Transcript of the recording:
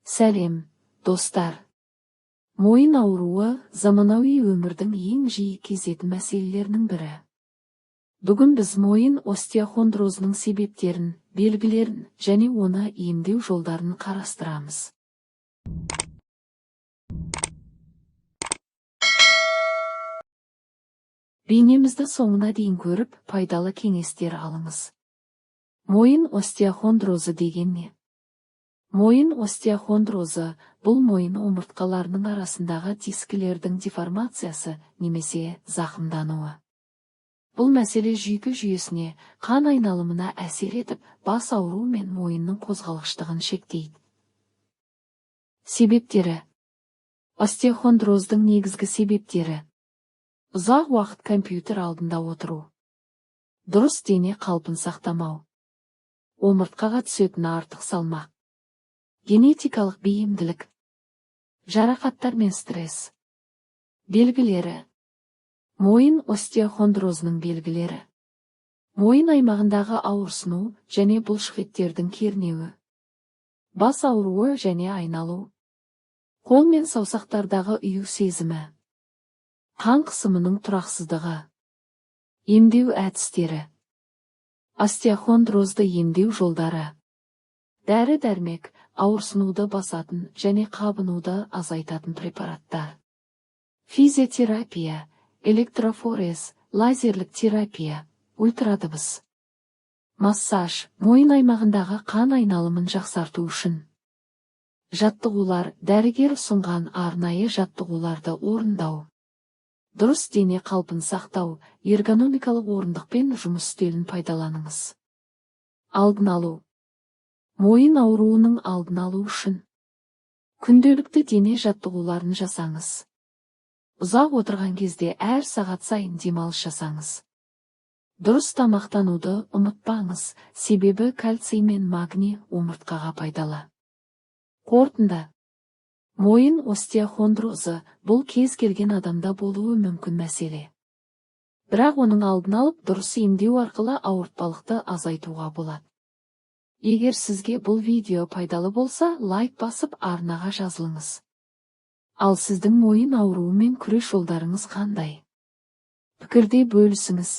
Сәлем, достар! Мойын ауруы заманауи өмірдің ең жиі кездесетін мәселелерінің бірі. Бүгін біз мойын остеохондрозының себептерін, белгілерін және оны емдеу жолдарын қарастырамыз. Бейнемізді соңына дейін көріп, пайдалы кеңестер алыңыз. Мойын остеохондрозы деген не? Мойын остеохондрозы бұл мойын омыртқаларының арасындағы дискілердің деформациясы немесе зақымдануы. Бұл мәселе жүйке жүйесіне, қан айналымына әсер етіп, бас ауруы мен мойынның қозғалғыштығын шектейді. Себептері. Остеохондроздің негізгі себептері. Ұзақ уақыт компьютер алдында отыру. Дұрыс дене қалпын сақтамау. Омыртқаға түсетін артық салмақ. Генетикалық бейімділік. Жарақаттар мен стресс. Белгілері. Мойын остеохондрозының белгілері. Мойын аймағындағы ауырсыну және бұлшықеттердің кернеуі. Бас ауруы және айналу. Қол мен саусақтардағы ұю сезімі. Қан қысымының тұрақсыздығы. Емдеу әдістері. Остеохондрозды емдеу жолдары. Дәрі-дәрмек, ауырсынуды басатын және қабынуды азайтатын препараттар. Физиотерапия, электрофорез, лазерлік терапия, ультрадыбыс. Массаж, мойын аймағындағы қан айналымын жақсарту үшін. Жаттығулар, дәрігер ұсынған арнайы жаттығуларды орындау. Дұрыс дене қалпын сақтау, эргономикалық орындықпен жұмыс үстелін пайдаланыңыз. Алдын алу. Мойын ауруының алдын алу үшін күнделікті дене жаттығуларын жасаңыз. Ұзақ отырған кезде әр сағат сайын демалыс жасаңыз. Дұрыс тамақтануды ұмытпаңыз, себебі кальций мен магний омыртқаға пайдалы. Қорытынды. Мойын остеохондрозы бұл кез келген адамда болуы мүмкін мәселе. Бірақ оның алдын алып, дұрыс емдеу арқылы ауыртпалықты азайтуға болады. Егер сізге бұл видео пайдалы болса, лайк басып арнаға жазылыңыз. Ал сіздің мойын ауруымен күрес жолдарыңыз қандай? Пікірде бөлісіңіз.